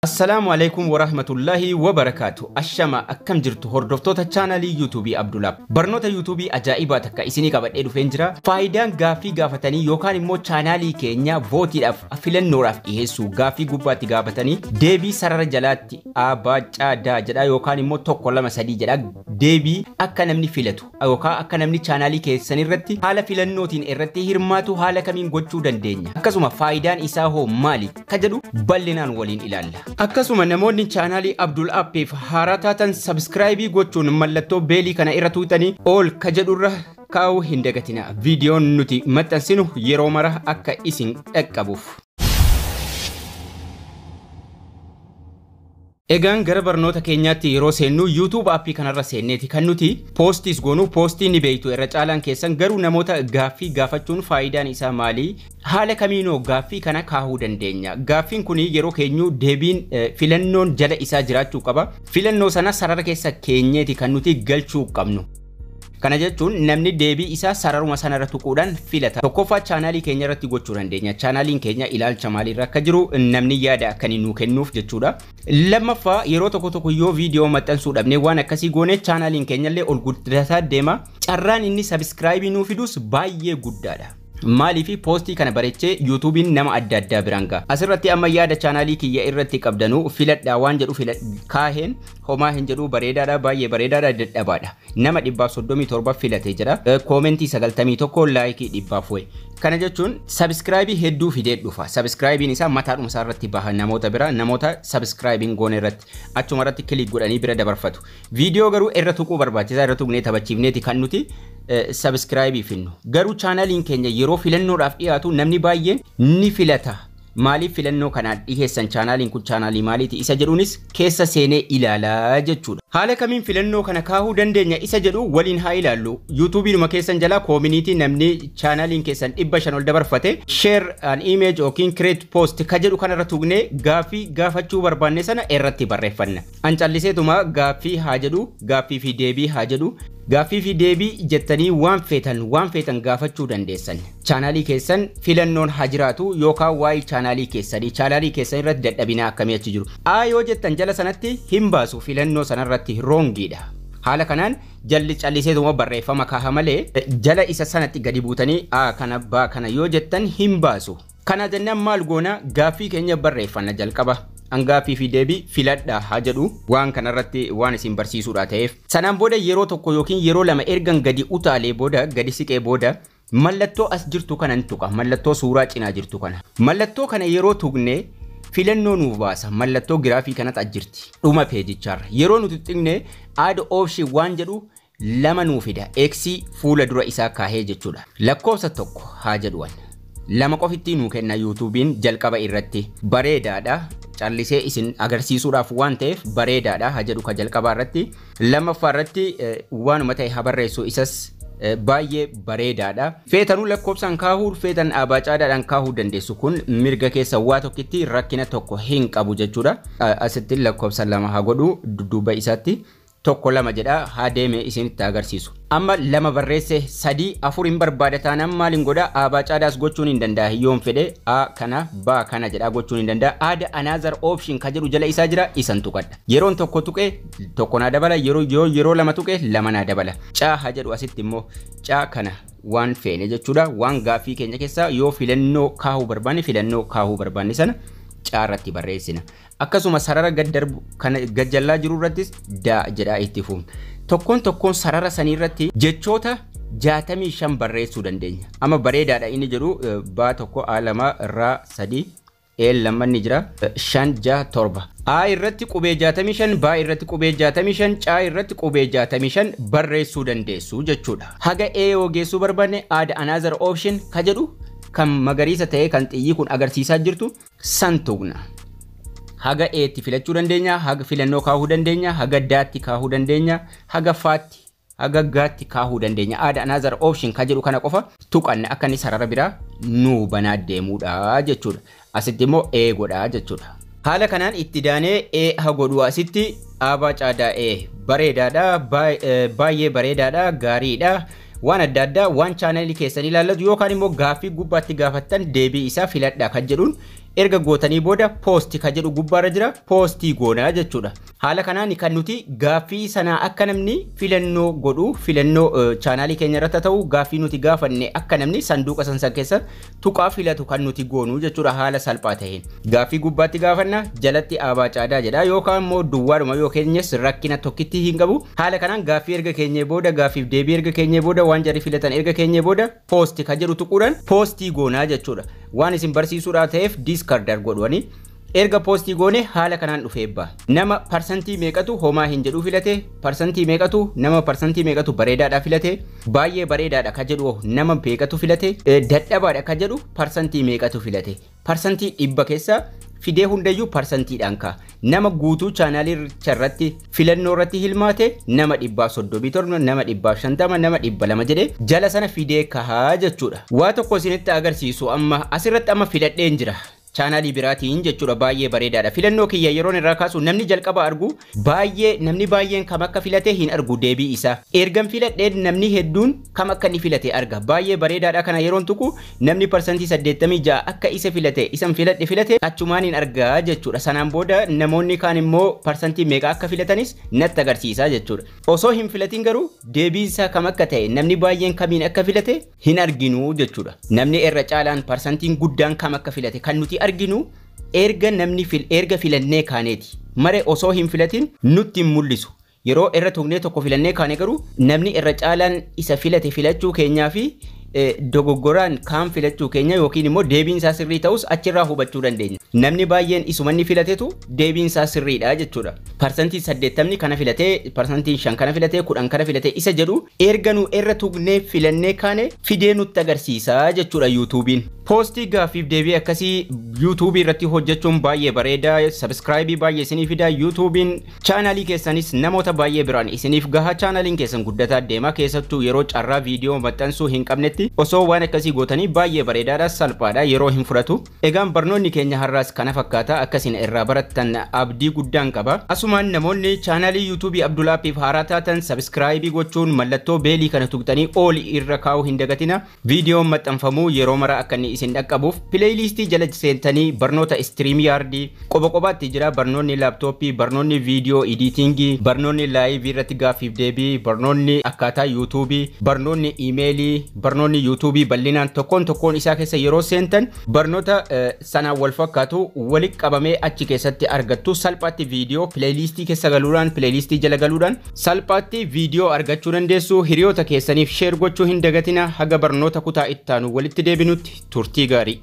Assalaamu alaikum warahmatullahi wabarakaatu. Ashama, akkam jirtu hordoftoota chaanalii YouTubeii Abdulaab? Barnoota YouTubeii ajaa'ibaa takka isinii qabadhee dhufeen jira. Faayidaan gaaffii gaafatanii yookaan immoo chaanaalii keenya vootiidhaaf, filannoodhaaf dhiyeessuu, gaaffii gubbaatti gaafatanii deebii sarara jalaatti A, B, C, D jedha yookaan immoo tokko, lama, sadii jedha, deebii akka namni filatu yookaan akka namni chaanaalii keessan irratti haala filannootiin irratti hirmaatu haala kamiin gochuu dandeenya? Akkasuma faayidaan isaa hoo maali? Ka jedhu bal'inaan waliin ilaalla. Akkasuma namoonni chaanaalii Abdul Appiif haaraa taatan subscribe gochuun mallattoo bellii kana irra tuutanii all ka jedhurra kaa'uu hin dagatina. Viidiyoon nuti maxxansinu yeroo mara akka isin dhaqqabuuf. Egaan gara barnoota keenyaatti yeroo seennu, YouTube appii kanarra seenneeti kan nuti postiis goonu. Postii ni beektu irra caalaan keessan, garuu namoota gaaffii gaafachuun faayidaan isaa maali? Haala kamiinoo gaaffii kana kaahuu dandeenya? Gaaffiin kun yeroo keenyu deebiin filannoon jala isaa jiraachuu qaba. Filannoo sana sarara keessa keenyeeti kan nuti galchuu qabnu. Kana jechuun namni deebii isaa sararuma sanarra tuquudhaan filata. Tokkoffaa, chaanaalii keenya irratti gochuu dandeenya. Chaanaaliin keenya ilaalcha maaliirra akka jiru namni yaada akka inni nuu kennuuf jechuudha. Lammaffaa, yeroo tokko tokko yoo viidiyoo maxxansuu dhabne waan akkasii goone chaanaaliin keenya illee ol guddataa deema. Carraan inni subscribe nuu fidus baay'ee guddaadha. Maaliif postii kana bareechee YouTubeiin nama adda addaa biraan ga'a. Asirratti amma yaada chaanaalii kiyya irratti qabdanuu filadhaa waan jedhu kaaheen homaa hin jedhu, bareedaadha, baay'ee bareedaadha, dadhabaadha. Nama 137 filatee jira. Commentii 91, likeii 100 wayi. Kana jechuun subscribe hedduu fidee dhufa. Subscribeiin isaa mataadhuma isaa irratti baha namoota bira, namoota subscribeiin goone irratti achuma irratti click godhanii bira dabarfatu. Viidiyoo garuu irra tuquu barbaachisaa, irra tuqnee taphachiifneeti kan nuti subscribe finnu. Garuu chaanaliin keenya yeroo filannoodhaaf dhiyaatu namni baay'een ni filata. Maaliif filannoo kanaan dhiheessan, chaanaaliin kun chaanaalii maaliiti isa jedhuunis keessa seenee ilaalaa jechuudha. Haala kamiin filannoo kana kaahuu dandeenya isa jedhu waliin haa ilaallu. YouTubeiinuma keessan jalaa community namni chaanaaliin keessan 500 ol dabarfate, share an image yookiin create post ka jedhu kanarra tuqnee gaaffii gaafachuu barbaanne sana irratti barreeffanna. An calliseetuma gaaffii haa jedhu, gaaffii fi deebii haa jedhu. Gaaffii fi deebii jettanii waan feetan waan feetan gaafachuu dandeessan. Chaanaalii keessan filannoon haa jiraatu yookaan waa'ee chaanaalii keessanii, chaanaalii keessan irratti dadhabina akkamii achi jiru. A yoo jettan jala sanatti hin baasu, filannoo sanarratti wrongiidha. Haala kanaan jalli calliseetuma barreeffama kaaha malee jala isa sanatti gadi buutanii A kana, B kana yoo jettan hin baasu. Kana jennaan maal goona? Gaaffii keenya barreeffanna jalqaba. Gaaffii fi deebii filadhaa haa jedhu, waan kanarratti waan isin barsiisuudha ta'eef. Sanaan booda yeroo tokko yookiin yeroo lama ergan gadi utaalee booda, gadi siqee booda, mallattoo as jirtu kanan tuqa, mallattoo suuraa cinaa jirtu kana. Mallattoo kana yeroo tuqne filannoo nuuf baasa, mallattoo giraafii kanatu as jirti. Dhuma peejicharra yeroo nuti tuqne add option waan jedhu lama nuu fida. X fuula dura isaa kaahee jechuudha. Lakkoofsa 1 haa jedhuwan. Lama qofitti nuu kenna YouTubeiin jalqaba irratti, bareedaadha. Callisee isin agarsiisuudhaaf waan ta'eef bareedaadha haa jedhu ka jalqabaa irratti. Lammaffaa irratti waanuma ta'e haa barreessu, isas baay'ee bareedaadha. Feetanuu lakkoofsaan kaahuu, feetan abaacaadhaan kaahuu dandeessu, kun mirga keessa, waa tokkitti rakkina tokko hin qabu jechuudha. Asitti lakkoofsa 2 haa godhu, dudduuba isaatti tokko, lama jedha haa deeme isinitti agarsiisu. Amma lama barreesse, sadii, afur hin barbaada taanaan maaliin godha? Abaacaadhaas gochuun hin danda'a, yoon fedhe A kana, B kana jedha gochuun hin danda'a. Add another option ka jedhu jala isaa jira, isan tuqadha. Yeroon tokko tuqe tokko naa dabala, yeroo lama tuqe lama naa dabala. C haa jedhu, asitti immoo C kana waan feene jechuudha. Waan gaaffii keenya keessaa yoo filannoo kaahuu barbaanne, filannoo kaahuu barbaanne sana C irratti barreessina. Akkasuma sarara gad darbu kana gajjallaa jiru irrattis D jedhaa itti fufna. Tokkoon tokkoon sarara sanii irratti jechoota 65 barreessuu dandeenya. Amma bareedaadha inni jedhu B tokko, A lama, R sadii, E lamman ni jira, shan, jaha, torba. A irratti qubee 65, B irratti qubee 65, C irratti qubee 65 barreessuu dandeessu jechuudha. Haga E yoo geessuu barbaanne add another option ka jedhu kan magariisa ta'e kan xiyyi kun agarsiisaa jirtu san tuqna. Haga Eetti filachuu dandeenya, haga filannoo kaahuu dandeenya, haga Daatti kaahuu dandeenya, haga Faatti, haga Gaatti kaahuu dandeenya. Add another option ka jedhu kana qofa tuqanne akka inni sarara biraa nuu banaa deemuudha jechuudha. Asitti immoo E godhaa jechuudha. Haala kanaan itti daanee E haa godhu, asitti Abaa caadaa E bareedaadha, baay'ee bareedaadha, gaariidha. Waan adda addaa waan chaanalii keessan ilaallatu yookaan immoo gaaffii gubbaatti gaafattan deebii isaa filadhaa kan jedhuun Erga gootanii booda post ka jedhu gubbaarra jira, poostii goonaa jechuudha. Haala kanaan kan nuti gaaffii sanaa akka namni filannoo godhu, filannoo chaanaalii keenya irratti ta'u, gaaffii nuti gaafanne akka namni sanduuqa san keessa tuqaa filatu kan nuti goonu jechuudha haala salphaa ta'een. Gaaffii gubbaatti gaafanna, jalatti aabaa caadaa jedha yookaan immoo duwwaadhuma yoo keenyes rakkina tokkitti hin qabu. Haala kanaan gaaffii erga keenyee booda, gaaffiif deebii erga keenyee booda, waan jarri filatan erga keenyee booda, post ka jedhu tuquudhaan poostii goonaa jechuudha. Waan isin barsiisuudhaa ta'eef discard godhanii. Erga poostii goone haala kanaan dhufee ba'a. Nama parsantii meeqatu homaa hin jedhu filate, parsantii meeqatu, nama parsantii meeqatu bareedaadha filate, baay'ee bareedaadha ka jedhu nama meeqatu filate, dadhabaadha ka jedhu parsantii meeqatu filate. 100% keessa fidee hundayyuu parsantiidhaan ka'a. Nama guutuu chaanaalicha irratti filannoo irratti hirmaate nama 137, nama 150, nama 200 jedhee jala sana fidee kahaa jechuudha. Waa tokko isinitti agarsiisu, amma asirratti amma filadheen jira. Chaanaalii biraatiin jechuudha, baay'ee bareedaadha. Filannoo kiyya yeroon irraa kaasu namni jalqaba argu baay'ee, namni baay'een kam akka filate hin argu deebii isaa. Ergan filadheen namni hedduun kam akka inni filate arga. Baay'ee bareedaadha kana yeroon tuqu namni 86% akka isa filate, isan filadhe filate achumaan hin argaa jechuudha. Sanaan booda namoonni kaan immoo parsantii meeqa akka filatanis natti agarsiisa jechuudha. Osoo hin filatin garuu deebiin isaa kam akka ta'e, namni baay'een kamiin akka filate hin arginu jechuudha. Namni irra caalaan parsantiin guddaan kam akka filate kan nuti arginu erga namni erga filannee kaaneeti. Mare osoo hin filatin nutti hin mul'isu. Yeroo irra tuqnee tokko filannee kaane garuu namni irra caalaan isa filate filachuu keenyaa fi dogoggoraan kaan filachuu keenya yookiin immoo deebiin isaa sirrii ta'us achirraa hubachuu dandeenya. Namni baay'een isumanni filatetu deebiin isaa sirriidha jechuudha. 80% kana filatee, 5% kana filatee, 10 kana filatee isa jedhu erga nu irra tuqnee filannee kaane fidee nutti agarsiisa jechuudha yuutuubiin. Poostii gaaffiif deebii akkasii yuutuubii irratti hojjechuun baay'ee bareeda. Sabskraayibii baay'ee isinii fida. Yuutuubiin chaanaalii keessanis namoota baay'ee biraan isiniif gaha. Chaanaaliin keessan guddataa deema, keessattuu yeroo carraa viidiyoo maxxansuu hin qabnetti osoo waan akkasii gootanii baay'ee bareedaadha, salphaadha, yeroo hin fudhatu. Egaan barnoonni keenya har'aas kana fakkaata, akkasiin irraa barattan abdii guddaan qaba. Asumaan namoonni chaanaalii yuutuubii Abdulaappiif haaraa taatan sabskraayibii gochuun mallattoo beelii kana tuqxanii ool irra kaa'uu hin dagatina. Viidiyoon maxxanfamuu yeroo mara akka inni isin dhaqqabuuf pileeyliistii jala seentanii barnoota istiriim yaardii qoba qobaatti jira, barnoonni laaptooppii, barnoonni viidiyoo idiitingii, barnoonni laayivii irratti gaaffiif deebii, barnoonni akkaataa yuutuubii, barnoonni iimeelii, barnoonni yuutuubii bal'inaan tokkoon tokkoon isaa keessa yeroo seentan barnoota sanaan wal fakkaatu walitti qabamee achi keessatti argattu. Salphaatti viidiyoo pileeyliistii keessa galuudhaan, pileeyliistii jala galuudhaan salphaatti viidiyoo argachuu dandeessu. Hiriyoota keessaniif sheer gochuu hin dagatina. Haga barnoota kutaa ittaanu walitti deebinutti turtii gaarii.